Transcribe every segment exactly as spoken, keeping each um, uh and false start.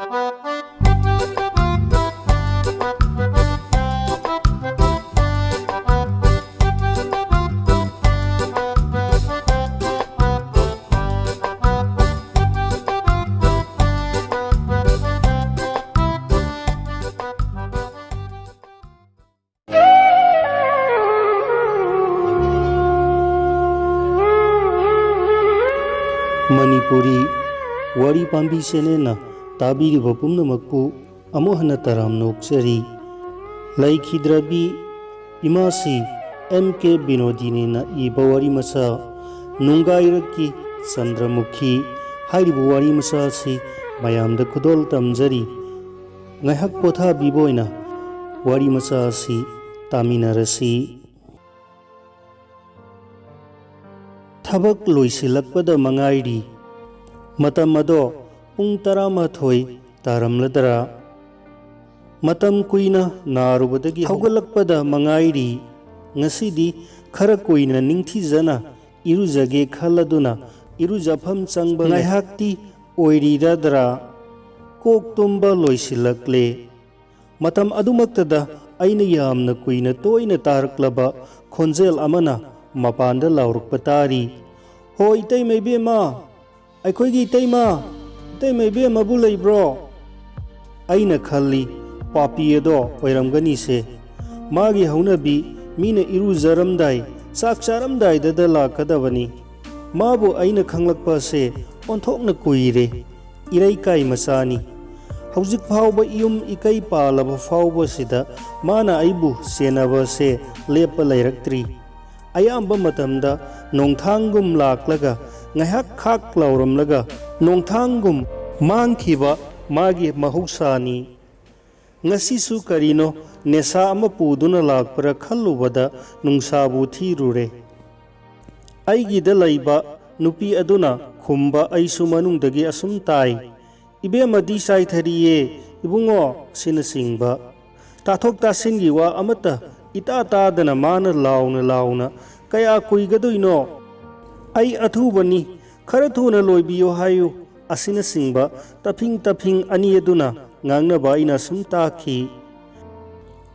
ꯃꯅꯤꯄꯨꯔꯤ ꯋꯥꯔꯤ ꯄꯥꯝꯕꯤ ꯆꯦꯅꯦꯜꯅ ꯇꯥꯕꯤꯔꯤꯕ ꯄꯨꯝꯅꯃꯛꯄꯨ ꯑꯃꯨꯛ ꯍꯟꯅ ꯇꯔꯥꯝꯅ ꯑꯣꯛꯆꯔꯤ꯫ ꯂꯩꯈꯤꯗ꯭ꯔꯕꯤ ꯏꯃꯥꯁꯤ ꯑꯦꯝ ꯀꯦ ꯕꯤꯅꯣꯗꯤꯅꯤꯅ ꯏꯕ ꯋꯥꯔꯤ ꯃꯆꯥ ꯅꯨꯡꯒꯥꯏꯔꯛꯀꯤ ꯆꯟꯗ꯭ꯔꯃꯨꯈꯤ ꯍꯥꯏꯔꯤꯕ ꯋꯥꯔꯤ ꯃꯆꯥ ꯑꯁꯤ ꯃꯌꯥꯝꯗ ꯈꯨꯗꯣꯜ ꯇꯝꯖꯔꯤ꯫ ꯉꯥꯏꯍꯥꯛ ꯄꯣꯊꯥꯕꯤꯕ ꯑꯣꯏꯅ ꯋꯥꯔꯤ ꯃꯆꯥ ꯑꯁꯤ ꯇꯥꯃꯤꯟꯅꯔꯁꯤ꯫ ꯊꯕꯛ ꯂꯣꯏꯁꯤꯜꯂꯛꯄꯗ ꯃꯉꯥꯏꯔꯤ꯫ ꯃꯇꯝ ꯑꯗꯣ ꯄꯨꯡ ꯇꯔꯥꯃꯥꯊꯣꯏ ꯇꯥꯔꯝꯂꯗ꯭ꯔꯥ? ꯃꯇꯝ ꯀꯨꯏꯅ ꯅꯥꯔꯨꯕꯗꯒꯤ ꯍꯧꯒꯠꯂꯛꯄꯗ ꯃꯉꯥꯏꯔꯤ꯫ ꯉꯁꯤꯗꯤ ꯈꯔ ꯀꯨꯏꯅ ꯅꯤꯡꯊꯤꯖꯅ ꯏꯔꯨꯖꯒꯦ ꯈꯜꯂꯗꯨꯅ ꯏꯔꯨꯖꯐꯝ ꯆꯪꯕ ꯉꯥꯏꯍꯥꯛꯇꯤ ꯑꯣꯏꯔꯤꯔꯗ꯭ꯔꯥ? ꯀꯣꯛ ꯇꯨꯝꯕ ꯂꯣꯏꯁꯤꯜꯂꯛꯂꯦ꯫ ꯃꯇꯝ ꯑꯗꯨꯃꯛꯇꯗ ꯑꯩꯅ ꯌꯥꯝꯅ ꯀꯨꯏꯅ ꯇꯣꯏꯅ ꯇꯥꯔꯛꯂꯕ ꯈꯣꯟꯖꯦꯜ ꯑꯃꯅ ꯃꯄꯥꯟꯗ ꯂꯥꯎꯔꯛꯄ ꯇꯥꯔꯤ꯫ "ꯍꯣ, ꯏꯇꯩꯃ ꯏꯕꯦꯝꯃ! ꯑꯩꯈꯣꯏꯒꯤ ꯏꯇꯩꯃ! ꯏꯇꯩꯃ ꯏꯕꯦꯝꯃꯕꯨ ꯂꯩꯕ꯭ꯔꯣ?" ꯑꯩꯅ ꯈꯜꯂꯤ, "ꯄꯥꯄꯤ ꯑꯗꯣ ꯑꯣꯏꯔꯝꯒꯅꯤꯁꯦ꯫ ꯃꯥꯒꯤ ꯍꯧꯅꯕꯤ ꯃꯤꯅ ꯏꯔꯨꯖꯔꯝꯗꯥꯏ, ꯆꯥꯛ ꯆꯥꯔꯝꯗꯥꯏꯗꯗ ꯂꯥꯛꯀꯗꯕꯅꯤ꯫ ꯃꯥꯕꯨ ꯑꯩꯅ ꯈꯪꯂꯛꯄꯁꯦ ꯑꯣꯟꯊꯣꯛꯅ ꯀꯨꯏꯔꯦ꯫ ꯏꯔꯩꯀꯥꯏ ꯃꯆꯥꯅꯤ꯫ ꯍꯧꯖꯤꯛ ꯐꯥꯎꯕ ꯌꯨꯝ ꯏꯀꯩ ꯄꯥꯜꯂꯕ ꯐꯥꯎꯕꯁꯤꯗ ꯃꯥꯅ ꯑꯩꯕꯨ ꯁꯦꯟꯅꯕꯁꯦ ꯂꯦꯞꯄ ꯂꯩꯔꯛꯇ꯭ꯔꯤ꯫ ꯑꯌꯥꯝꯕ ꯃꯇꯝꯗ ꯅꯣꯡꯊꯥꯡꯒꯨꯝ ꯂꯥꯛꯂꯒ ꯉꯥꯏꯍꯥꯛ ꯈꯥꯛ ꯂꯥꯎꯔꯝꯂꯒ ꯅꯣꯡꯊꯥꯡꯒꯨꯝ ꯃꯥꯡꯈꯤꯕ ꯃꯥꯒꯤ ꯃꯍꯧꯁꯥꯅꯤ꯫ ꯉꯁꯤꯁꯨ ꯀꯔꯤꯅꯣ ꯅꯦꯁꯥ ꯑꯃ ꯄꯨꯗꯨꯅ ꯂꯥꯛꯄ꯭ꯔꯥ ꯈꯜꯂꯨꯕꯗ ꯅꯨꯡꯁꯥꯕꯨ ꯊꯤꯔꯨꯔꯦ꯫ ꯑꯩꯒꯤꯗ ꯂꯩꯕ ꯅꯨꯄꯤ ꯑꯗꯨꯅ ꯈꯨꯝꯕ ꯑꯩꯁꯨ ꯃꯅꯨꯡꯗꯒꯤ ꯑꯁꯨꯝ ꯇꯥꯏ, "ꯏꯕꯦꯝꯃꯗꯤ ꯆꯥꯏꯊꯔꯤꯌꯦ, ꯏꯕꯨꯡꯉꯣ" ꯁꯤꯅꯆꯤꯡꯕ꯫ ꯇꯥꯊꯣꯛ ꯇꯥꯁꯤꯟꯒꯤ ꯋꯥ ꯑꯃꯠꯇ ꯏꯇꯥ ꯇꯥꯗꯅ ꯃꯥꯅ ꯂꯥꯎꯅ ꯂꯥꯎꯅ, "ꯀꯌꯥ ꯀꯨꯏꯒꯗꯣꯏꯅꯣ? ꯑꯩ ꯑꯊꯨꯕꯅꯤ, ꯈꯔ ꯊꯨꯅ ꯂꯣꯏꯕꯤꯌꯨ ꯍꯥꯏꯌꯨ, ꯑꯁꯤꯅꯆꯤꯡꯕ ꯇꯐꯤꯡ ꯇꯐꯤꯡ ꯑꯅꯤ ꯑꯗꯨꯅ ꯉꯥꯡꯅꯕ ꯑꯩꯅ ꯁꯨꯝ ꯇꯥꯈꯤ꯫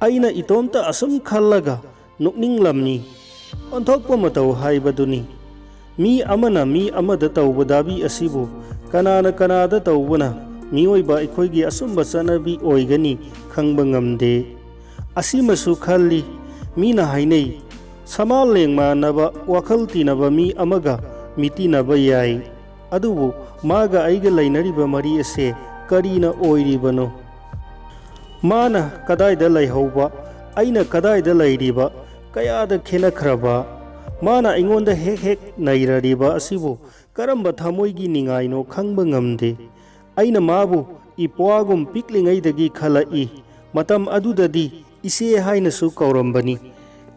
ꯑꯩꯅ ꯏꯇꯣꯝꯇ ꯑꯁꯨꯝ ꯈꯜꯂꯒ ꯅꯣꯛꯅꯤꯡꯂꯝꯃꯤ꯫ ꯑꯣꯟꯊꯣꯛꯄ ꯃꯇꯧ ꯍꯥꯏꯕꯗꯨꯅꯤ꯫ ꯃꯤ ꯑꯃꯅ ꯃꯤ ꯑꯃꯗ ꯇꯧꯕ ꯗꯥꯕꯤ ꯑꯁꯤꯕꯨ ꯀꯅꯥꯅ ꯀꯅꯥꯗ ꯇꯧꯕꯅ ꯃꯤꯑꯣꯏꯕ ꯑꯩꯈꯣꯏꯒꯤ ꯑꯆꯨꯝꯕ ꯆꯠꯅꯕꯤ ꯑꯣꯏꯒꯅꯤ ꯈꯪꯕ ꯉꯝꯗꯦ꯫ ꯑꯁꯤꯃꯁꯨ ꯈꯜꯂꯤ, ꯃꯤꯅ ꯍꯥꯏꯅꯩ, ꯁꯃꯥꯜ ꯂꯦꯡꯃꯥꯟꯅꯕ ꯋꯥꯈꯜ ꯇꯤꯟꯅꯕ ꯃꯤ ꯑꯃꯒ ꯃꯤꯇꯤꯟꯅꯕ ꯌꯥꯏ꯫ ꯑꯗꯨꯕꯨ ꯃꯥꯒ ꯑꯩꯒ ꯂꯩꯅꯔꯤꯕ ꯃꯔꯤ ꯑꯁꯦ ꯀꯔꯤꯅ ꯑꯣꯏꯔꯤꯕꯅꯣ? ꯃꯥꯅ ꯀꯗꯥꯏꯗ ꯂꯩꯍꯧꯕ, ꯑꯩꯅ ꯀꯗꯥꯏꯗ ꯂꯩꯔꯤꯕ, ꯀꯌꯥꯗ ꯈꯦꯠꯅꯈ꯭ꯔꯕ? ꯃꯥꯅ ꯑꯩꯉꯣꯟꯗ ꯍꯦꯛ ꯍꯦꯛ ꯅꯩꯔꯔꯤꯕ ꯑꯁꯤꯕꯨ ꯀꯔꯝꯕ ꯊꯃꯣꯏꯒꯤ ꯅꯤꯡꯉꯥꯏꯅꯣ ꯈꯪꯕ ꯉꯝꯗꯦ꯫ ꯑꯩꯅ ꯃꯥꯕꯨ ꯏꯄ꯭ꯋꯥꯒꯨꯝ ꯄꯤꯛꯂꯤꯉꯩꯗꯒꯤ ꯈꯜꯂꯛꯏ꯫ ꯃꯇꯝ ꯑꯗꯨꯗꯗꯤ ꯏꯆꯦ ꯍꯥꯏꯅꯁꯨ ꯀꯧꯔꯝꯕꯅꯤ꯫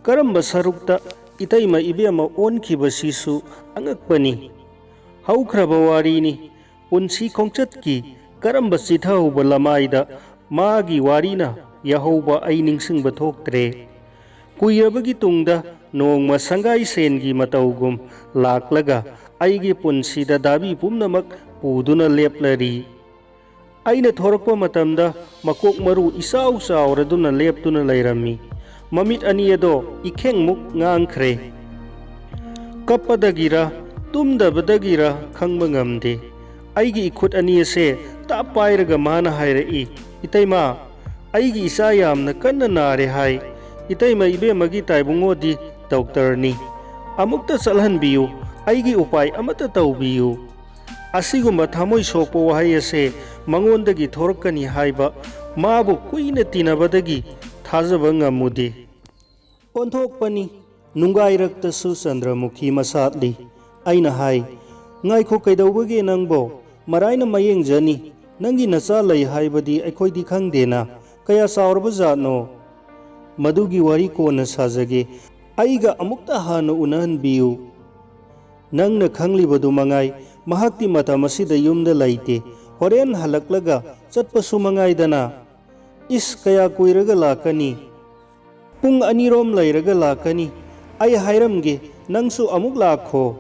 ꯀꯔꯝꯕ ꯁꯔꯨꯛꯇ ꯏꯇꯩꯃ ꯏꯕꯦꯝꯃ ꯑꯣꯟꯈꯤꯕꯁꯤꯁꯨ ꯑꯉꯛꯄꯅꯤ꯫ ꯍꯧꯈ꯭ꯔꯕ ꯋꯥꯔꯤꯅꯤ꯫ ꯄꯨꯟꯁꯤ ꯈꯣꯡꯆꯠꯀꯤ ꯀꯔꯝꯕ ꯆꯤꯊꯍꯧꯕ ꯂꯃꯥꯏꯗ ꯃꯥꯒꯤ ꯋꯥꯔꯤꯅ ꯌꯥꯍꯧꯕ ꯑꯩ ꯅꯤꯡꯁꯤꯡꯕ ꯊꯣꯛꯇ꯭ꯔꯦ꯫ ꯀꯨꯏꯔꯕꯒꯤ ꯇꯨꯡꯗ ꯅꯣꯡꯃ ꯁꯪꯒꯥꯏ ꯁꯦꯟꯒꯤ ꯃꯇꯧꯒꯨꯝ ꯂꯥꯛꯂꯒ ꯑꯩꯒꯤ ꯄꯨꯟꯁꯤꯗ ꯗꯥꯕꯤ ꯄꯨꯝꯅꯃꯛ ꯄꯨꯗꯨꯅ ꯂꯦꯞꯂꯔꯤ꯫ ꯑꯩꯅ ꯊꯣꯔꯛꯄ ꯃꯇꯝꯗ ꯃꯀꯣꯛ ꯃꯔꯨ ꯏꯆꯥꯎ ꯆꯥꯎꯔꯗꯨꯅ ꯂꯦꯞꯇꯨꯅ ꯂꯩꯔꯝꯃꯤ꯫ ꯃꯃꯤꯠ ꯑꯅꯤ ꯑꯗꯣ ꯏꯈꯦꯡꯃꯨꯛ ꯉꯥꯡꯈ꯭ꯔꯦ꯫ ꯀꯞꯄꯗꯒꯤꯔ ꯇꯨꯝꯗꯕꯗꯒꯤꯔ ꯈꯪꯕ ꯉꯝꯗꯦ꯫ ꯑꯩꯒꯤ ꯏꯈꯨꯠ ꯑꯅꯤ ꯑꯁꯦ ꯇꯞ ꯄꯥꯏꯔꯒ ꯃꯥꯅ ꯍꯥꯏꯔꯛꯏ, "ꯏꯇꯩꯃ, ꯑꯩꯒꯤ ꯏꯆꯥ ꯌꯥꯝꯅ ꯀꯟꯅ ꯅꯥꯔꯦ ꯍꯥꯏ꯫ ꯏꯇꯩꯃ ꯏꯕꯦꯝꯃꯒꯤ ꯇꯥꯏꯕꯨꯡꯉꯣꯗꯤ ꯗꯣꯛꯇꯔꯅꯤ꯫ ꯑꯃꯨꯛꯇ ꯆꯠꯍꯟꯕꯤꯌꯨ, ꯑꯩꯒꯤ ꯎꯄꯥꯏ ꯑꯃꯠꯇ ꯇꯧꯕꯤꯌꯨ"꯫ ꯑꯁꯤꯒꯨꯝꯕ ꯊꯃꯣꯏ ꯁꯣꯛꯄ ꯋꯥꯍꯩ ꯑꯁꯦ ꯃꯉꯣꯟꯗꯒꯤ ꯊꯣꯔꯛꯀꯅꯤ ꯍꯥꯏꯕ ꯃꯥꯕꯨ ꯀꯨꯏꯅ ꯇꯤꯟꯅꯕꯗꯒꯤ ꯊꯥꯖꯕ ꯉꯝꯃꯨꯗꯦ꯫ ꯑꯣꯟꯊꯣꯛꯄꯅꯤ, ꯅꯨꯡꯒꯥꯏꯔꯛꯇꯁꯨ ꯆꯟꯗ꯭ꯔꯃꯨꯈꯤ ꯃꯁꯥꯠꯂꯤ꯫ ꯑꯩꯅ ꯍꯥꯏ, "ꯉꯥꯏꯈꯣ, ꯀꯩꯗꯧꯕꯒꯦ ꯅꯪꯕꯣ? ꯃꯔꯥꯏꯅ ꯃꯌꯦꯡꯖꯅꯤ꯫ ꯅꯪꯒꯤ ꯅꯆꯥ ꯂꯩ ꯍꯥꯏꯕꯗꯤ ꯑꯩꯈꯣꯏꯗꯤ ꯈꯪꯗꯦꯅ꯫ ꯀꯌꯥ ꯆꯥꯎꯔꯕ ꯖꯥꯠꯅꯣ?" "ꯃꯗꯨꯒꯤ ꯋꯥꯔꯤ ꯀꯣꯟꯅ ꯁꯥꯖꯒꯦ꯫ ꯑꯩꯒ ꯑꯃꯨꯛꯇ ꯍꯥꯟꯅ ꯎꯅꯍꯟꯕꯤꯌꯨ꯫ ꯅꯪꯅ ꯈꯪꯂꯤꯕꯗꯨ ꯃꯉꯥꯏ, ꯃꯍꯥꯛꯇꯤ ꯃꯇꯝ ꯑꯁꯤꯗ ꯌꯨꯝꯗ ꯂꯩꯇꯦ꯫ ꯍꯣꯔꯦꯟ ꯍꯜꯂꯛꯂꯒ ꯆꯠꯄꯁꯨ ꯃꯉꯥꯏꯗꯅ꯫ ꯏꯁ, ꯀꯌꯥ ꯀꯨꯏꯔꯒ ꯂꯥꯛꯀꯅꯤ? ꯄꯨꯡ ꯑꯅꯤꯔꯣꯝ ꯂꯩꯔꯒ ꯂꯥꯛꯀꯅꯤ꯫ ꯑꯩ ꯍꯥꯏꯔꯝꯒꯦ, ꯅꯪꯁꯨ ꯑꯃꯨꯛ ꯂꯥꯛꯈꯣ꯫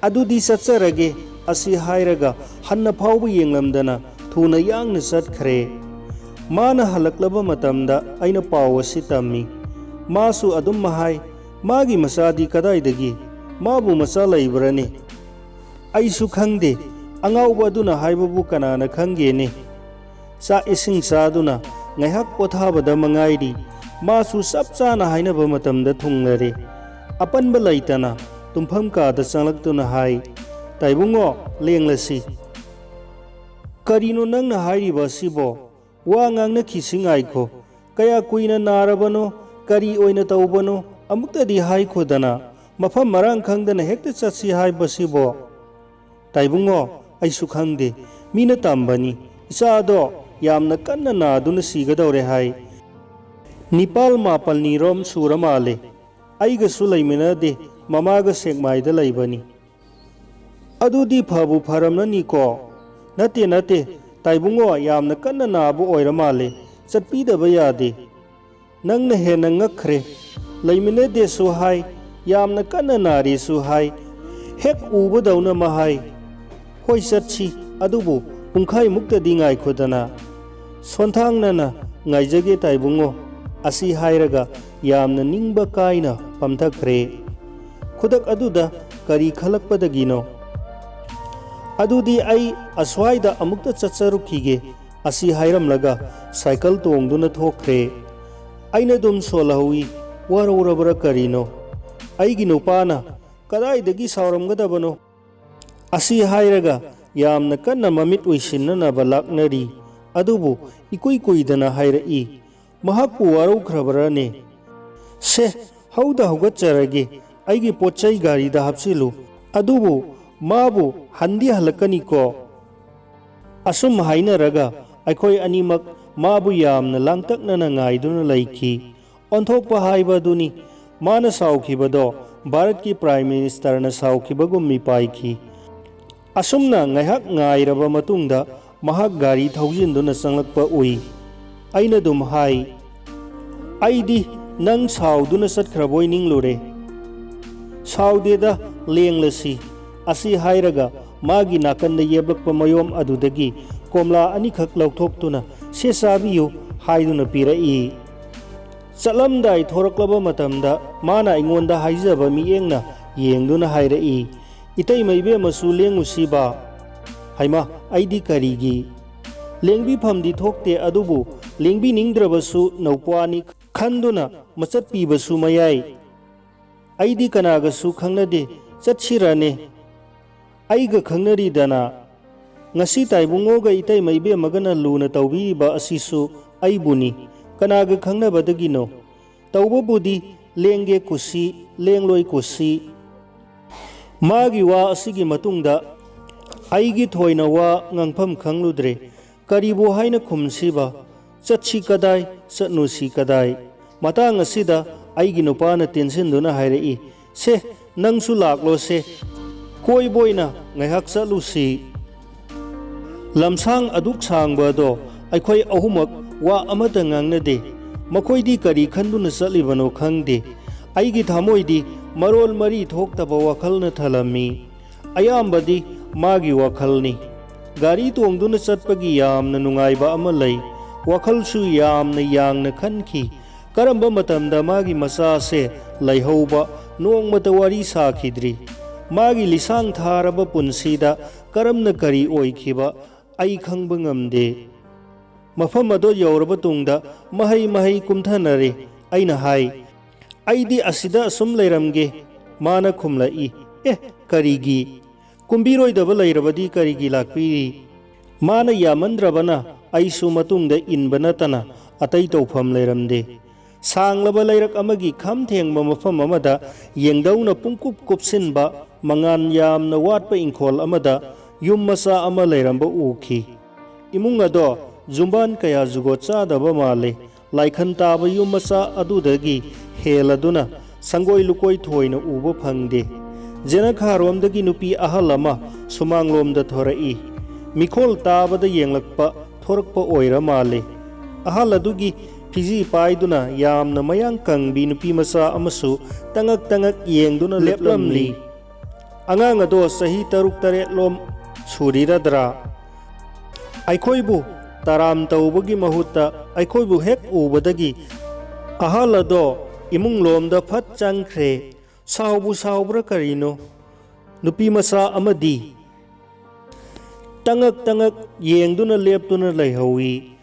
ꯑꯗꯨꯗꯤ ꯆꯠꯆꯔꯒꯦ꯫ ꯑꯁꯤ ꯍꯥꯏꯔꯒ ꯍꯟꯅ ꯐꯥꯎꯕ ꯌꯦꯡꯂꯝꯗꯅ ꯊꯨꯅ ꯌꯥꯡꯅ ꯆꯠꯈ꯭ꯔꯦ꯫ ꯃꯥꯅ ꯍꯜꯂꯛꯂꯕ ꯃꯇꯝꯗ ꯑꯩꯅ ꯄꯥꯎ ꯑꯁꯤ ꯇꯝꯃꯤ꯫ ꯃꯥꯁꯨ ꯑꯗꯨꯝ ꯍꯥꯏ, "ꯃꯥꯒꯤ ꯃꯆꯥꯗꯤ ꯀꯗꯥꯏꯗꯒꯤ? ꯃꯥꯕꯨ ꯃꯆꯥ ꯂꯩꯕ꯭ꯔꯅꯦ?" ꯑꯩꯁꯨ ꯈꯪꯗꯦ꯫ ꯑꯉꯥꯎꯕ ꯑꯗꯨꯅ ꯍꯥꯏꯕꯕꯨ ꯀꯅꯥꯅ ꯈꯪꯒꯦꯅꯦ? ꯆꯥꯛ ꯏꯁꯤꯡ ꯆꯥꯗꯨꯅ ꯉꯥꯏꯍꯥꯛ ꯄꯣꯊꯥꯕꯗ ꯃꯉꯥꯏꯔꯤ꯫ ꯃꯥꯁꯨ ꯆꯞ ꯆꯥꯅ ꯍꯥꯏꯅꯕ ꯃꯇꯝꯗ ꯊꯨꯡꯂꯔꯦ꯫ ꯑꯄꯟꯕ ꯂꯩꯇꯅ ꯇꯨꯝꯐꯝ ꯀꯥꯗ ꯆꯪꯂꯛꯇꯨꯅ ꯍꯥꯏ, "ꯇꯥꯏꯕꯨꯡꯉꯣ, ꯂꯦꯡꯂꯁꯤ꯫" "ꯀꯔꯤꯅꯣ ꯅꯪꯅ ꯍꯥꯏꯔꯤꯕ ꯑꯁꯤꯕꯣ? ꯋꯥ ꯉꯥꯡꯅꯈꯤꯁꯤ ꯉꯥꯏꯈꯣ꯫ ꯀꯌꯥ ꯀꯨꯏꯅ ꯅꯥꯔꯕꯅꯣ? ꯀꯔꯤ ꯑꯣꯏꯅ ꯇꯧꯕꯅꯣ? ꯑꯃꯨꯛꯇꯗꯤ ꯍꯥꯏꯈꯣꯗꯅ꯫ ꯃꯐꯝ ꯃꯔꯥꯡ ꯈꯪꯗꯅ ꯍꯦꯛꯇ ꯆꯠꯁꯤ ꯍꯥꯏꯕꯁꯤꯕꯣ?" "ꯇꯥꯏꯕꯨꯡꯉꯣ, ꯑꯩꯁꯨ ꯈꯪꯗꯦ꯫ ꯃꯤꯅ ꯇꯝꯕꯅꯤ꯫ ꯏꯆꯥꯗꯣ ꯌꯥꯝꯅ ꯀꯟꯅ ꯅꯥꯗꯨꯅ ꯁꯤꯒꯗꯧꯔꯦ ꯍꯥꯏ꯫ ꯅꯤꯄꯥꯜ ꯃꯥꯄꯜꯅꯤꯔꯣꯝ ꯁꯨꯔ ꯃꯥꯜꯂꯦ꯫ ꯑꯩꯒꯁꯨ ꯂꯩꯃꯤꯟꯅꯗꯦ꯫ ꯃꯃꯥꯒ ꯁꯦꯛꯃꯥꯏꯗ ꯂꯩꯕꯅꯤ꯫" "ꯑꯗꯨꯗꯤ ꯐꯕꯨ ꯐꯔꯝꯂꯅꯤꯀꯣ?" "ꯅꯠꯇꯦ, ꯅꯠꯇꯦ꯫ ꯇꯥꯏꯕꯨꯡꯉꯣ ꯌꯥꯝꯅ ꯀꯟꯅ ꯅꯥꯕ ꯑꯣꯏꯔ ꯃꯥꯜꯂꯦ꯫ ꯆꯠꯄꯤꯗꯕ ꯌꯥꯗꯦ꯫" "ꯅꯪꯅ ꯍꯦꯟꯅ ꯉꯛꯈ꯭ꯔꯦ꯫ ꯂꯩꯃꯤꯟꯅꯗꯦꯁꯨ ꯍꯥꯏ, ꯌꯥꯝꯅ ꯀꯟꯅ ꯅꯥꯔꯦꯁꯨ ꯍꯥꯏ, ꯍꯦꯛ ꯎꯕꯗꯧꯅ ꯃꯍꯥꯏ꯫ ꯍꯣꯏ, ꯆꯠꯁꯤ, ꯑꯗꯨꯕꯨ ꯄꯨꯡꯈꯥꯏꯃꯨꯛꯇꯗꯤ ꯉꯥꯏꯈꯣꯗꯅ꯫" "ꯁꯣꯟꯊꯥꯡꯅꯅ ꯉꯥꯏꯖꯒꯦ ꯇꯥꯏꯕꯨꯡꯉꯣ꯫" ꯑꯁꯤ ꯍꯥꯏꯔꯒ ꯌꯥꯝꯅ ꯅꯤꯡꯕ ꯀꯥꯏꯅ ꯄꯝꯊꯈ꯭ꯔꯦ꯫ ꯈꯨꯗꯛ ꯑꯗꯨꯗ ꯀꯔꯤ ꯈꯜꯂꯛꯄꯗꯒꯤꯅꯣ? "ꯑꯗꯨꯗꯤ ꯑꯩ ꯑꯁ꯭ꯋꯥꯏꯗ ꯑꯃꯨꯛꯇ ꯆꯠꯆꯔꯨꯈꯤꯒꯦ꯫" ꯑꯁꯤ ꯍꯥꯏꯔꯝꯂꯒ ꯁꯥꯏꯀꯜ ꯇꯣꯡꯗꯨꯅ ꯊꯣꯛꯈ꯭ꯔꯦ꯫ ꯑꯩꯅ ꯑꯗꯨꯝ ꯁꯣꯜꯍꯧꯏ, ꯋꯥꯔꯧꯔꯕ꯭ꯔꯥ ꯀꯔꯤꯅꯣ? ꯑꯩꯒꯤ ꯅꯨꯄꯥꯅ ꯀꯗꯥꯏꯗꯒꯤ ꯁꯥꯎꯔꯝꯒꯗꯕꯅꯣ? ꯑꯁꯤ ꯍꯥꯏꯔꯒ ꯌꯥꯝꯅ ꯀꯟꯅ ꯃꯃꯤꯠ ꯎꯏꯁꯤꯟꯅꯅꯕ ꯂꯥꯛꯅꯔꯤ꯫ ꯑꯗꯨꯕꯨ ꯏꯀꯨꯏ ꯀꯨꯏꯗꯅ ꯍꯥꯏꯔꯛꯏ, "ꯃꯍꯥꯛꯄꯨ ꯋꯥꯔꯧꯈ꯭ꯔꯕ꯭ꯔꯥꯅꯦ? ꯁꯦ, ꯍꯧꯗ ꯍꯧꯒꯠꯆꯔꯒꯦ, ꯑꯩꯒꯤ ꯄꯣꯠ ꯆꯩ ꯒꯥꯔꯤꯗ ꯍꯥꯞꯆꯤꯜꯂꯨ꯫ ꯑꯗꯨꯕꯨ ꯃꯥꯕꯨ ꯍꯟꯗꯤ ꯍꯜꯂꯛꯀꯅꯤꯀꯣ?" ꯑꯁꯨꯝ ꯍꯥꯏꯅꯔꯒ ꯑꯩꯈꯣꯏ ꯑꯅꯤꯃꯛ ꯃꯥꯕꯨ ꯌꯥꯝꯅ ꯂꯥꯡꯇꯛꯅꯅ ꯉꯥꯏꯗꯨꯅ ꯂꯩꯈꯤ꯫ ꯑꯣꯟꯊꯣꯛꯄ ꯍꯥꯏꯕ ꯑꯗꯨꯅꯤ꯫ ꯃꯥꯅ ꯁꯥꯎꯈꯤꯕꯗꯣ ꯚꯥꯔꯠꯀꯤ ꯄ꯭ꯔꯥꯏꯝ ꯃꯤꯅꯤꯁꯇꯔꯅ ꯁꯥꯎꯈꯤꯕꯒꯨꯝ ꯃꯤꯄꯥꯏꯈꯤ꯫ ꯑꯁꯨꯝꯅ ꯉꯥꯏꯍꯥꯛ ꯉꯥꯏꯔꯕ ꯃꯇꯨꯡꯗ ꯃꯍꯥꯛ ꯒꯥꯔꯤ ꯊꯧꯖꯤꯟꯗꯨꯅ ꯆꯪꯂꯛꯄ ꯎꯏ꯫ ꯑꯩꯅ ꯑꯗꯨꯝ ꯍꯥꯏ, "ꯑꯩꯗꯤ ꯅꯪ ꯁꯥꯎꯗꯨꯅ ꯆꯠꯈ꯭ꯔꯕꯣꯏ ꯅꯤꯡꯂꯨꯔꯦ꯫" "ꯁꯥꯎꯗꯦꯗ, ꯂꯦꯡꯂꯁꯤ꯫" ꯑꯁꯤ ꯍꯥꯏꯔꯒ ꯃꯥꯒꯤ ꯅꯥꯀꯟꯗ ꯌꯦꯞꯂꯛꯄ ꯃꯌꯣꯝ ꯑꯗꯨꯗꯒꯤ ꯀꯣꯝꯂꯥ ꯑꯅꯤꯈꯛ ꯂꯧꯊꯣꯛꯇꯨꯅ, "ꯁꯦ, ꯆꯥꯕꯤꯌꯨ" ꯍꯥꯏꯗꯨꯅ ꯄꯤꯔꯛꯏ꯫ ꯆꯠꯂꯝꯗꯥꯏ ꯊꯣꯔꯛꯂꯕ ꯃꯇꯝꯗ ꯃꯥꯅ ꯑꯩꯉꯣꯟꯗ ꯍꯥꯏꯖꯕ ꯃꯤꯠꯌꯦꯡꯅ ꯌꯦꯡꯗꯨꯅ ꯍꯥꯏꯔꯛꯏ, "ꯏꯇꯩꯃ ꯏꯕꯦꯝꯃꯁꯨ ꯂꯦꯡꯉꯨꯁꯤꯕ?" ꯍꯩꯃꯥ, ꯑꯩꯗꯤ ꯀꯔꯤꯒꯤ? ꯂꯦꯡꯕꯤꯐꯝꯗꯤ ꯊꯣꯛꯇꯦ, ꯑꯗꯨꯕꯨ ꯂꯦꯡꯕꯤꯅꯤꯡꯗ꯭ꯔꯕꯁꯨ ꯅꯧꯄ꯭ꯋꯥꯅꯤ ꯈꯟꯗꯨꯅ ꯃꯆꯠꯄꯤꯕꯁꯨ ꯃꯌꯥꯏ꯫ ꯑꯩꯗꯤ ꯀꯅꯥꯒꯁꯨ ꯈꯪꯅꯗꯦ, ꯆꯠꯁꯤꯔꯅꯦ? ꯑꯩꯒ ꯈꯪꯅꯔꯤꯗꯅ꯫ ꯉꯁꯤ ꯇꯥꯏꯕꯨꯡꯉꯣꯒ ꯏꯇꯩꯃ ꯏꯕꯦꯝꯃꯒꯅ ꯂꯨꯅ ꯇꯧꯕꯤꯔꯤꯕ ꯑꯁꯤꯁꯨ ꯑꯩꯕꯨꯅꯤ꯫ ꯀꯅꯥꯒ ꯈꯪꯅꯕꯗꯒꯤꯅꯣ? ꯇꯧꯕꯕꯨꯗꯤ ꯂꯦꯡꯒꯦ ꯀꯨꯁꯤ, ꯂꯦꯡꯂꯣꯏ ꯀꯨꯁꯤ꯫ ꯃꯥꯒꯤ ꯋꯥ ꯑꯁꯤꯒꯤ ꯃꯇꯨꯡꯗ ꯑꯩꯒꯤ ꯊꯣꯏꯅ ꯋꯥ ꯉꯥꯡꯐꯝ ꯈꯪꯂꯨꯗ꯭ꯔꯦ꯫ ꯀꯔꯤꯕꯨ ꯍꯥꯏꯅ ꯈꯨꯝꯁꯤꯕ? ꯆꯠꯁꯤ ꯀꯗꯥꯏ, ꯆꯠꯅꯨꯁꯤ ꯀꯗꯥꯏ? ꯃꯇꯥꯡ ꯑꯁꯤꯗ ꯑꯩꯒꯤ ꯅꯨꯄꯥꯅ ꯇꯦꯟꯁꯤꯟꯗꯨꯅ ꯍꯥꯏꯔꯛꯏ, "ꯁꯦ, ꯅꯪꯁꯨ ꯂꯥꯛꯂꯣꯁꯦ, ꯀꯣꯏꯕ ꯑꯣꯏꯅ ꯉꯥꯏꯍꯥꯛ ꯆꯠꯂꯨꯁꯤ"꯫ ꯂꯝꯁꯥꯡ ꯑꯗꯨꯛ ꯁꯥꯡꯕ ꯑꯗꯣ ꯑꯩꯈꯣꯏ ꯑꯍꯨꯝꯃꯛ ꯋꯥ ꯑꯃꯠꯇ ꯉꯥꯡꯅꯗꯦ꯫ ꯃꯈꯣꯏꯗꯤ ꯀꯔꯤ ꯈꯟꯗꯨꯅ ꯆꯠꯂꯤꯕꯅꯣ ꯈꯪꯗꯦ꯫ ꯑꯩꯒꯤ ꯊꯃꯣꯏꯗꯤ ꯃꯔꯣꯜ ꯃꯔꯤ ꯊꯣꯛꯇꯕ ꯋꯥꯈꯜꯅ ꯊꯜꯂꯝꯃꯤ꯫ ꯑꯌꯥꯝꯕꯗꯤ ꯃꯥꯒꯤ ꯋꯥꯈꯜꯅꯤ꯫ ꯒꯥꯔꯤ ꯇꯣꯡꯗꯨꯅ ꯆꯠꯄꯒꯤ ꯌꯥꯝꯅ ꯅꯨꯡꯉꯥꯏꯕ ꯑꯃ ꯂꯩ꯫ ꯋꯥꯈꯜꯁꯨ ꯌꯥꯝꯅ ꯌꯥꯡꯅ ꯈꯟꯈꯤ꯫ ꯀꯔꯝꯕ ꯃꯇꯝꯗ ꯃꯥꯒꯤ ꯃꯆꯥꯁꯦ ꯂꯩꯍꯧꯕ, ꯅꯣꯡꯃꯇ ꯋꯥꯔꯤ ꯁꯥꯈꯤꯗ꯭ꯔꯤ꯫ ꯃꯥꯒꯤ ꯂꯤꯁꯥꯡ ꯊꯥꯔꯕ ꯄꯨꯟꯁꯤꯗ ꯀꯔꯝꯅ ꯀꯔꯤ ꯑꯣꯏꯈꯤꯕ ꯑꯩ ꯈꯪꯕ ꯉꯝꯗꯦ꯫ ꯃꯐꯝ ꯑꯗꯨ ꯌꯧꯔꯕ ꯇꯨꯡꯗ ꯃꯍꯩ ꯃꯍꯩ ꯀꯨꯝꯊꯅꯔꯦ꯫ ꯑꯩꯅ ꯍꯥꯏ, "ꯑꯩꯗꯤ ꯑꯁꯤꯗ ꯑꯁꯨꯝ ꯂꯩꯔꯝꯒꯦ"꯫ ꯃꯥꯅ ꯈꯨꯝꯂꯛꯏ, "ꯑꯦ, ꯀꯔꯤꯒꯤ? ꯀꯨꯝꯕꯤꯔꯣꯏꯗꯕ ꯂꯩꯔꯕꯗꯤ ꯀꯔꯤꯒꯤ ꯂꯥꯛꯄꯤꯔꯤ?" ꯃꯥꯅ ꯌꯥꯃꯟꯗ꯭ꯔꯕꯅ ꯑꯩꯁꯨ ꯃꯇꯨꯡꯗ ꯏꯟꯕ ꯅꯠꯇꯅ ꯑꯇꯩ ꯇꯧꯐꯝ ꯂꯩꯔꯝꯗꯦ꯫ ꯁꯥꯡꯂꯕ ꯂꯩꯔꯛ ꯑꯃꯒꯤ ꯈꯝ ꯊꯦꯡꯕ ꯃꯐꯝ ꯑꯃꯗ ꯌꯦꯡꯗꯧꯅ ꯄꯨꯡꯀꯨꯞ ꯀꯨꯞꯁꯤꯟꯕ, ꯃꯉꯥꯜ ꯌꯥꯝꯅ ꯋꯥꯠꯄ ꯏꯪꯈꯣꯜ ꯑꯃꯗ ꯌꯨꯝ ꯃꯆꯥ ꯑꯃ ꯂꯩꯔꯝꯕ ꯎꯈꯤ꯫ ꯏꯃꯨꯡ ꯑꯗꯣ ꯌꯨꯝꯕꯥꯟ ꯀꯌꯥ ꯖꯨꯒꯣꯠ ꯆꯥꯗꯕ ꯃꯥꯜꯂꯤ꯫ ꯂꯥꯏꯈꯟ ꯇꯥꯕ ꯌꯨꯝ ꯃꯆꯥ ꯑꯗꯨꯗꯒꯤ ꯍꯦꯜꯂꯗꯨꯅ ꯁꯪꯒꯣꯏ ꯂꯨꯀꯣꯏ ꯊꯣꯏꯅ ꯎꯕ ꯐꯪꯗꯦ꯫ ꯖꯦꯅꯈꯥꯔꯣꯝꯗꯒꯤ ꯅꯨꯄꯤ ꯑꯍꯜ ꯑꯃ ꯁꯨꯃꯥꯡꯂꯣꯝꯗ ꯊꯣꯔꯛꯏ꯫ ꯃꯤꯈꯣꯜ ꯇꯥꯕꯗ ꯌꯦꯡꯂꯛꯄ ꯊꯣꯔꯛꯄ ꯑꯣꯏꯔ ꯃꯥꯜꯂꯦ꯫ ꯑꯍꯜ ꯑꯗꯨꯒꯤ ꯐꯤꯖꯤ ꯄꯥꯏꯗꯨꯅ ꯌꯥꯝꯅ ꯃꯌꯥꯡ ꯀꯪꯕꯤ ꯅꯨꯄꯤ ꯃꯆꯥ ꯑꯃꯁꯨ ꯇꯉꯛ ꯇꯉꯛ ꯌꯦꯡꯗꯨꯅ ꯂꯦꯞꯂꯝꯂꯤ꯫ ꯑꯉꯥꯡ ꯑꯗꯣ ꯆꯍꯤ ꯇꯔꯨꯛ ꯇꯔꯦꯠ ꯂꯣꯝ ꯁꯨꯔꯤꯔꯗ꯭ꯔꯥ? ꯑꯩꯈꯣꯏꯕꯨ ꯇꯔꯥꯝ ꯇꯧꯕꯒꯤ ꯃꯍꯨꯠꯇ ꯑꯩꯈꯣꯏꯕꯨ ꯍꯦꯛ ꯎꯕꯗꯒꯤ ꯑꯍꯜ ꯑꯗꯣ ꯏꯃꯨꯡ ꯂꯣꯝꯗ ꯐꯠ ꯆꯪꯈ꯭ꯔꯦ꯫ ꯁꯥꯎꯕꯨ ꯁꯥꯎꯕ꯭ꯔꯥ ꯀꯔꯤꯅꯣ? ꯅꯨꯄꯤ ꯃꯆꯥ ꯑꯃꯗꯤ ꯇꯉꯛ ꯇꯉꯛ ꯌꯦꯡꯗꯨꯅ ꯂꯦꯞꯇꯨꯅ ꯂꯩꯍꯧꯏ꯫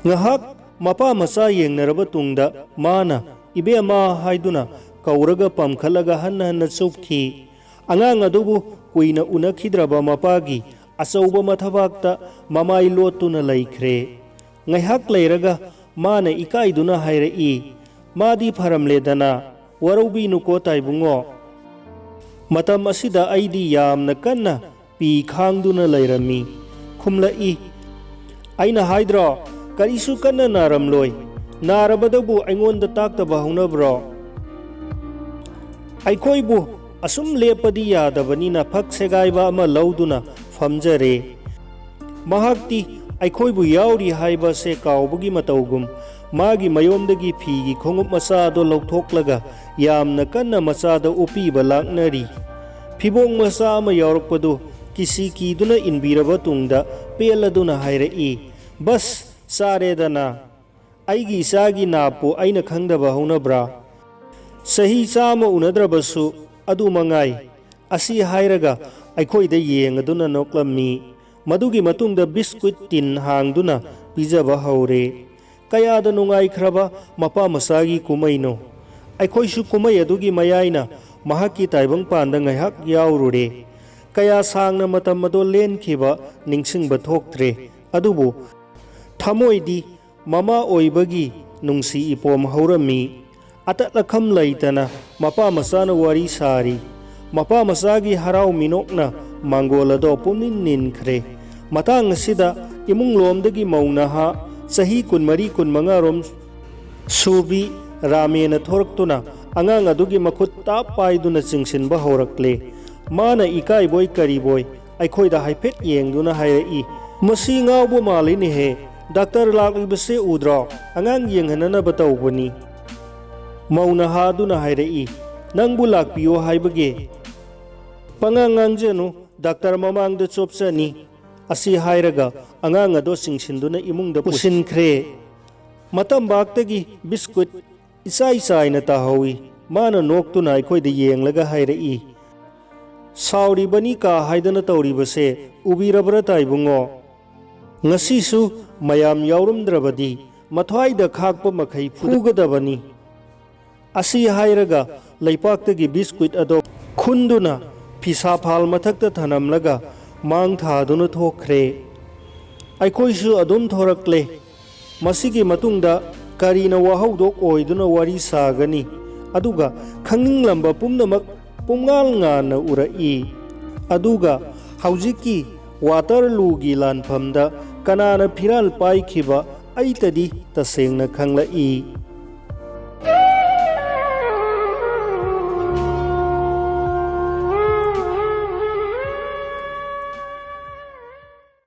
ꯉꯥꯏꯍꯥꯛ ꯃꯄꯥ ꯃꯆꯥ ꯌꯦꯡꯅꯔꯕ ꯇꯨꯡꯗ ꯃꯥꯅ "ꯏꯕꯦꯝꯃ" ꯍꯥꯏꯗꯨꯅ ꯀꯧꯔꯒ ꯄꯝꯈꯠꯂꯒ ꯍꯟꯅ ꯍꯟꯅ ꯆꯨꯞꯈꯤ꯫ ꯑꯉꯥꯡ ꯑꯗꯨꯕꯨ ꯀꯨꯏꯅ ꯎꯅꯈꯤꯗ꯭ꯔꯕ ꯃꯄꯥꯒꯤ ꯑꯆꯧꯕ ꯃꯊꯕꯥꯛꯇ ꯃꯃꯥꯏ ꯂꯣꯠꯇꯨꯅ ꯂꯩꯈ꯭ꯔꯦ꯫ ꯉꯥꯏꯍꯥꯛ ꯂꯩꯔꯒ ꯃꯥꯅ ꯏꯀꯥꯏꯗꯨꯅ ꯍꯥꯏꯔꯛꯏ, "ꯃꯥꯗꯤ ꯐꯔꯝꯂꯦꯗꯅ, ꯋꯥꯔꯧꯕꯤꯅꯨꯀꯣ ꯇꯥꯏꯕꯨꯡꯉꯣ꯫ ꯃꯇꯝ ꯑꯁꯤꯗ ꯑꯩꯗꯤ ꯌꯥꯝꯅ ꯀꯟꯅ ꯄꯤ ꯈꯥꯡꯗꯨꯅ ꯂꯩꯔꯝꯃꯤ"꯫ ꯈꯨꯝꯂꯛꯏ, "ꯑꯩꯅ ꯍꯥꯏꯗ꯭ꯔꯣ, ꯀꯔꯤꯁꯨ ꯀꯟꯅ ꯅꯥꯔꯝꯂꯣꯏ꯫ ꯅꯥꯔꯕꯗꯕꯨ ꯑꯩꯉꯣꯟꯗ ꯇꯥꯛꯇꯕ ꯍꯧꯅꯕ꯭ꯔꯣ? ꯑꯩꯈꯣꯏꯕꯨ ꯑꯁꯨꯝ ꯂꯦꯞꯄꯗꯤ ꯌꯥꯗꯕꯅꯤꯅ ꯐꯛ ꯁꯦꯒꯥꯏꯕ ꯑꯃ ꯂꯧꯗꯨꯅ ꯐꯝꯖꯔꯦ"꯫ ꯃꯍꯥꯛꯇꯤ ꯑꯩꯈꯣꯏꯕꯨ ꯌꯥꯎꯔꯤ ꯍꯥꯏꯕꯁꯦ ꯀꯥꯎꯕꯒꯤ ꯃꯇꯧꯒꯨꯝ ꯃꯥꯒꯤ ꯃꯌꯣꯝꯗꯒꯤ ꯐꯤꯒꯤ ꯈꯣꯡꯎꯞ ꯃꯆꯥ ꯑꯗꯨ ꯂꯧꯊꯣꯛꯂꯒ ꯌꯥꯝꯅ ꯀꯟꯅ ꯃꯆꯥꯗ ꯎꯞꯄꯤꯕ ꯂꯥꯛꯅꯔꯤ꯫ ꯐꯤꯕꯣꯡ ꯃꯆꯥ ꯑꯃ ꯌꯥꯎꯔꯛꯄꯗꯨ ꯀꯤꯁꯤ ꯀꯤꯗꯨꯅ ꯏꯟꯕꯤꯔꯕ ꯇꯨꯡꯗ ꯄꯦꯜꯂꯗꯨꯅ ꯍꯥꯏꯔꯛꯏ, "ꯕꯁ, ꯆꯥꯔꯦꯗꯅ꯫ ꯑꯩꯒꯤ ꯏꯆꯥꯒꯤ ꯅꯥꯞꯄꯨ ꯑꯩꯅ ꯈꯪꯗꯕ ꯍꯧꯅꯕ꯭ꯔꯥ? ꯆꯍꯤ ꯆꯥꯝꯃ ꯎꯅꯗ꯭ꯔꯕꯁꯨ ꯑꯗꯨ ꯃꯉꯥꯏ"꯫ ꯑꯁꯤ ꯍꯥꯏꯔꯒ ꯑꯩꯈꯣꯏꯗ ꯌꯦꯡꯉꯗꯨꯅ ꯅꯣꯛꯂꯝꯃꯤ꯫ ꯃꯗꯨꯒꯤ ꯃꯇꯨꯡꯗ ꯕꯤꯁꯀꯨꯠ ꯇꯤꯟ ꯍꯥꯡꯗꯨꯅ ꯄꯤꯖꯕ ꯍꯧꯔꯦ꯫ ꯀꯌꯥꯗ ꯅꯨꯡꯉꯥꯏꯈ꯭ꯔꯕ ꯃꯄꯥ ꯃꯆꯥꯒꯤ ꯀꯨꯝꯍꯩꯅꯣ! ꯑꯩꯈꯣꯏꯁꯨ ꯀꯨꯝꯍꯩ ꯑꯗꯨꯒꯤ ꯃꯌꯥꯏꯅ ꯃꯍꯥꯛꯀꯤ ꯇꯥꯏꯕꯪꯄꯥꯟꯗ ꯉꯥꯏꯍꯥꯛ ꯌꯥꯎꯔꯨꯔꯦ꯫ ꯀꯌꯥ ꯁꯥꯡꯅ ꯃꯇꯝ ꯑꯗꯣ ꯂꯦꯟꯈꯤꯕ ꯅꯤꯡꯁꯤꯡꯕ ꯊꯣꯛꯇ꯭ꯔꯦ꯫ ꯑꯗꯨꯕꯨ ꯊꯃꯣꯏꯗꯤ ꯃꯃꯥ ꯑꯣꯏꯕꯒꯤ ꯅꯨꯡꯁꯤ ꯏꯄꯣꯝ ꯍꯧꯔꯝꯃꯤ꯫ ꯑꯇꯠ ꯑꯈꯝ ꯂꯩꯇꯅ ꯃꯄꯥ ꯃꯆꯥꯅ ꯋꯥꯔꯤ ꯁꯥꯔꯤ꯫ ꯃꯄꯥ ꯃꯆꯥꯒꯤ ꯍꯔꯥꯎ ꯃꯤꯅꯣꯛꯅ ꯃꯥꯡꯒꯣꯜ ꯑꯗꯣ ꯄꯨꯝꯅꯤꯟ ꯅꯤꯟꯈ꯭ꯔꯦ꯫ ꯃꯇꯥꯡ ꯑꯁꯤꯗ ꯏꯃꯨꯡ ꯂꯣꯝꯗꯒꯤ ꯃꯧ ꯅꯍꯥ ꯆꯍꯤ ꯀꯨꯟꯃꯔꯤ ꯀꯨꯟꯃꯉꯥ ꯔꯣꯝ ꯁꯨꯕꯤ ꯔꯥꯃꯦꯅ ꯊꯣꯔꯛꯇꯨꯅ ꯑꯉꯥꯡ ꯑꯗꯨꯒꯤ ꯃꯈꯨꯠ ꯇꯥꯞ ꯄꯥꯏꯗꯨꯅ ꯆꯤꯡꯁꯤꯟꯕ ꯍꯧꯔꯛꯂꯦ꯫ ꯃꯥꯅ ꯏꯀꯥꯏꯕꯣꯏ ꯀꯔꯤꯕꯣꯏ ꯑꯩꯈꯣꯏꯗ ꯍꯥꯏꯐꯦꯠ ꯌꯦꯡꯗꯨꯅ ꯍꯥꯏꯔꯛꯏ, "ꯃꯁꯤ ꯉꯥꯎꯕ ꯃꯥꯜꯂꯤꯅꯦꯍꯦ꯫ ꯗꯥꯛꯇꯔ ꯂꯥꯛꯂꯤꯕꯁꯦ ꯎꯗ꯭ꯔꯣ? ꯑꯉꯥꯡ ꯌꯦꯡꯍꯟꯅꯅꯕ ꯇꯧꯕꯅꯤ"꯫ ꯃꯧ ꯅꯍꯥ ꯑꯗꯨꯅ ꯍꯥꯏꯔꯛꯏ, "ꯅꯪꯕꯨ ꯂꯥꯛꯄꯤꯌꯣ ꯍꯥꯏꯕꯒꯤ "ꯄꯉꯥꯡ ꯉꯥꯡꯖꯅꯨ, ꯗꯥꯛꯇꯔ ꯃꯃꯥꯡꯗ ꯆꯣꯞꯆꯅꯤ" ꯑꯁꯤ ꯍꯥꯏꯔꯒ ꯑꯉꯥꯡ ꯑꯗꯣ ꯆꯤꯡꯁꯤꯟꯗꯨꯅ ꯏꯃꯨꯡꯗ ꯄꯨꯁꯤꯟꯈ꯭ꯔꯦ꯫ ꯃꯇꯝꯕꯥꯛꯇꯒꯤ ꯕꯤꯁꯀꯨꯠ ꯏꯆꯥꯏ ꯆꯥꯏꯅ ꯇꯥꯍꯧꯏ꯫ ꯃꯥꯅ ꯅꯣꯛꯇꯨꯅ ꯑꯩꯈꯣꯏꯗ ꯌꯦꯡꯂꯒ ꯍꯥꯏꯔꯛꯏ, "ꯁꯥꯎꯔꯤꯕꯅꯤ ꯀꯥ ꯍꯥꯏꯗꯅ ꯇꯧꯔꯤꯕꯁꯦ ꯎꯕꯤꯔꯕ꯭ꯔꯥ ꯇꯥꯏꯕꯨꯡꯉꯣ? ꯉꯁꯤꯁꯨ ꯃꯌꯥꯝ ꯌꯥꯎꯔꯝꯗ꯭ꯔꯕꯗꯤ ꯃꯊ꯭ꯋꯥꯏꯗ ꯈꯥꯛꯄ ꯃꯈꯩ ꯐꯨꯒꯗꯕꯅꯤ" ꯑꯁꯤ ꯍꯥꯏꯔꯒ ꯂꯩꯄꯥꯛꯇꯒꯤ ꯕꯤꯁꯀꯨꯠ ꯑꯗꯣ ꯈꯨꯟꯗꯨꯅ ꯐꯤꯁꯥ ꯐꯥꯜ ꯃꯊꯛꯇ ꯊꯅꯝꯂꯒ ꯃꯥꯡ ꯊꯥꯗꯨꯅ ꯊꯣꯛꯈ꯭ꯔꯦ꯫ ꯑꯩꯈꯣꯏꯁꯨ ꯑꯗꯨꯝ ꯊꯣꯔꯛꯂꯦ꯫ ꯃꯁꯤꯒꯤ ꯃꯇꯨꯡꯗ ꯀꯔꯤꯅ ꯋꯥꯍꯧꯗꯣꯛ ꯑꯣꯏꯗꯨꯅ ꯋꯥꯔꯤ ꯁꯥꯒꯅꯤ? ꯑꯗꯨꯒ ꯈꯪꯅꯤꯡꯂꯝꯕ ꯄꯨꯝꯅꯃꯛ ꯄꯨꯝꯉꯥꯜ ꯉꯥꯟꯅ ꯎꯔꯛꯏ꯫ ꯑꯗꯨꯒ ꯍꯧꯖꯤꯛꯀꯤ ꯋꯥꯇꯔꯂꯨꯒꯤ ꯂꯥꯟꯐꯝꯗ ꯀꯅꯥꯅ ꯐꯤꯔꯥꯜ ꯄꯥꯏꯈꯤꯕ ꯑꯩꯇꯗꯤ ꯇꯁꯦꯡꯅ ꯈꯪꯂꯛꯏ꯫